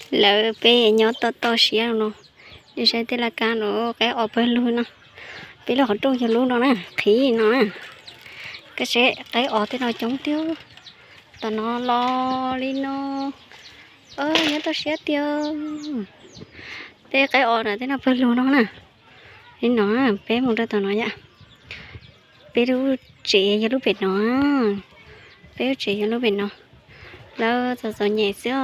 Lawv peb nyob toj toj siab no, nej saib tej laj kab no, qaib os pawg lug no. Peb lub qhov rooj yog lub no na, qhib no na. Koj saib qaib os tej no coob tiag. Tom no los li no, nyob toj siab tiag. Tej qaib os na tej no pawg lug no na. Li no, peb mus rau tom no yom. Peb lub tsev yog lub pem no. Peb lub tsev yog lub pem no. Lawv txom txom nyem xwb os.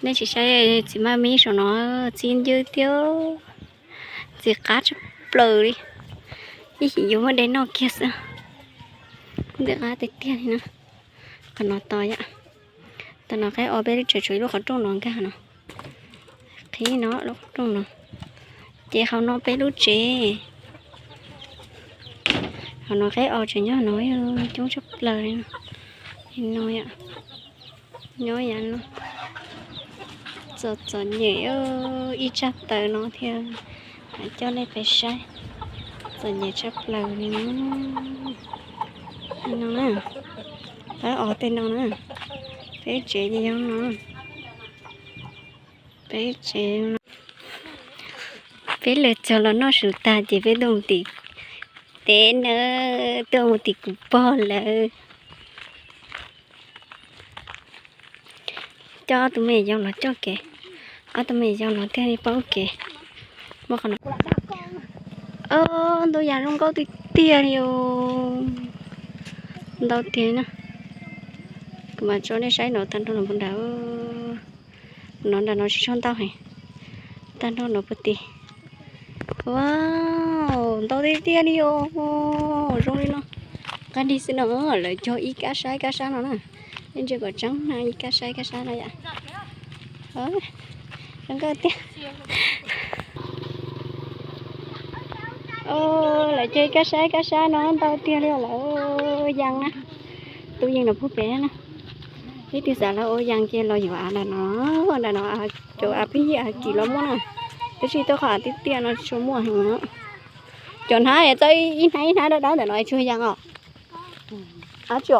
Nej tsis saib txiv maj mib saum no, txi ncw tiag, txi qab tshaj plaws li. Ib chim yuav muab de noj kiag xwb. Ntxim qab tiag tiag li na. Qhov no to yom. Tom no qaib os peb lub tsev, tshuav ib lub qhov rooj no nkag no. Qhib no lub qhov rooj no. Ces hauv no peb lub tsev. Hauv no qaib os tseem nyob no, coob tshaj plaws li no. Li no yom. Nyob yam no, txom txom nyem ib tsag taws no thiab. Coj nej pais saib, txom nyem tshaj plaws li. No na, qaib os tej no na, peb tsev ces yog no, peb tsev no. Peb lawv txog los noj su tag ces peb tuaj mus tim teb na, tuaj mus tim kuv pog lawv. Coj ob tug me nyuam yaus los coj kev, ob tug me nyuam yaus los thiaj li paub kev. Muaj qhov no, ntau yam zoo nkauj tiag tiag li os. Ntau tiag na. Kuv mam tso nej saib no tag nrho no puag nrad. No nram no tsis tshua ntau heev. Tag nrho no puag tid. Wow, ntau tiag tiag li os. Zoo li no. Qab dig xwb no, lawv cog ib kab sab ib kab sab no na. Nej ntsia kom tseeb na, ib kab sab ib kab sab no yom. Zoo nkauj tiag. Lawv cog ib kab sab ib kab sab no ntau tiag li os, lawv ua yas na. Tus yees no puag pem na. Ib tug xav lawv ua yas ces los yuav av nram no, nram no cov av pib av kim los muaj na. Tab sis tuaj qhov av tiaj tiaj no tsis muaj heev. Cov hnab txawb ib hnab ib hnab dawb dawb ntawm no tsis yog yas os. Ab tsi, es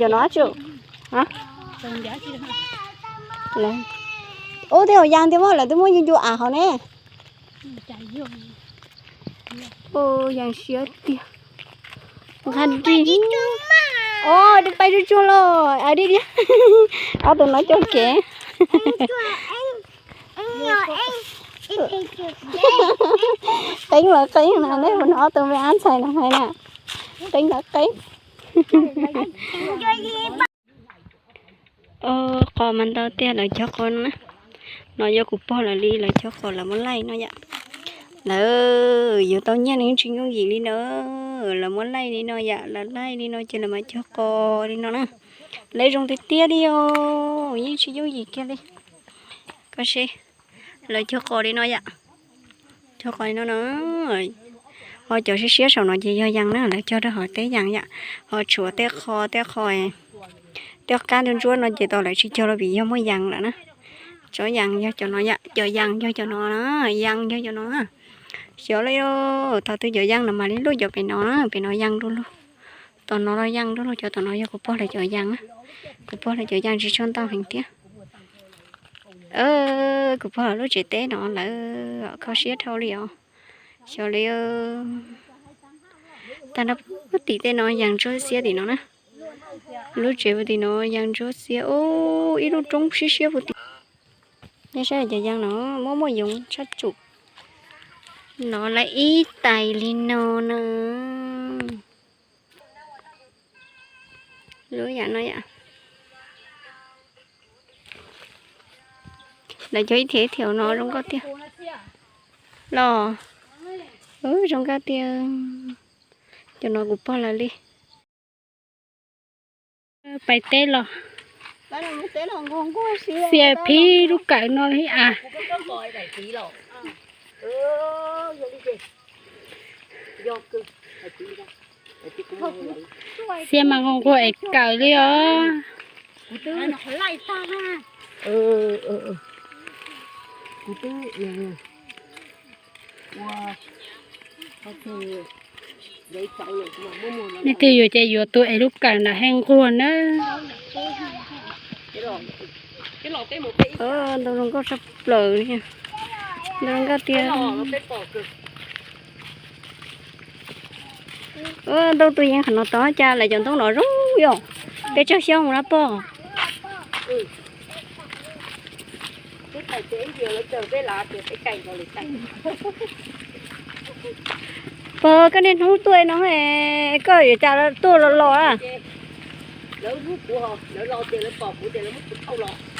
cov no ab tsi. Ub, tej hauv yas tiag mas lawv twb muab ncu ncu av hauv ne. Yas siab tiag. Nqa ris. Os, pais tsuag tsuag los, a, di di. Ob tug no coj kev. Qeeb lawv qeeb na, nej puas hnov ob tug me ab ntxhais no hais na. Qeeb lawv qeeb. Qos mas ntau tiag, lawv cog qos no na. No yog kuv pog lawv li, lawv cog qos lawv muab laij no yom. Lawv yuav tau nyiaj nws tsis yooj yim li na. Lawv muab laij li no yom, lawv laij li no ces lawv mas cog qos li no na. Lawv zoo tiag tiag li os, yeej tsis yooj yim kiag li. Koj saib, lawv cog qos li no yom. Cog qos li no no. Ho cov siab siab saum no ces yog yas na, lawv cog rau hauv teb yas yom. Ho tshuav tej qho, tej qho, tej qab ntsuab ntsuab no ces tau lawv tsis cog los vim yog muaj yas lawm na. Cov yas yog cov no yom, cov yas yog cov no na, yas yog cov no na. Xyov li, thaum twg cov yas no mam li luaj cov pem no na, pem no yas du lug. Tom no los yas du lug, cov tom no yog kuv pog lawv cov yas na. Kuv pog lawv cov yas tsis tshua ntau heev thiab. Kuv pog lub tsev teb no lawv kho siab dhau li os. Xyov li, tag nrho puag tim tej no yas ntsuab xiab tim no na. Lub tsev puag tim no yas ntsuab xiab, ub, ib lub roob siab siab puag tim. Nej saib cov yas no muaj muaj yoov tshaj tsum. No lawv ib tais li no na. Lub yam no yom. Lawv cog ib thiav ib thiav no zoo nkauj tiag. Los, zoo nkauj tiag. Cov no kuv pog lawv li. Pais teb los. Xiab phib lub kawm no li as. Xiab mas nquag nquag es kawm li os. Nej twg yuav ces yuav tus es lub kawm ntawm he nquag na. Ntau zoo nkauj tshaj plaws li. Ntau zoo nkauj tiag. Ntau tus yeej qhov no tod cas lawv cov ntoo no zoo yom. Peb tsaug xyoo na pog. Pog, koj niaj hnub tuaj no, koj yuav cas tuaj los los a? Lawv muab kuv, lawv los tias lawv pom kuv tias lawv muab kuv thauj los.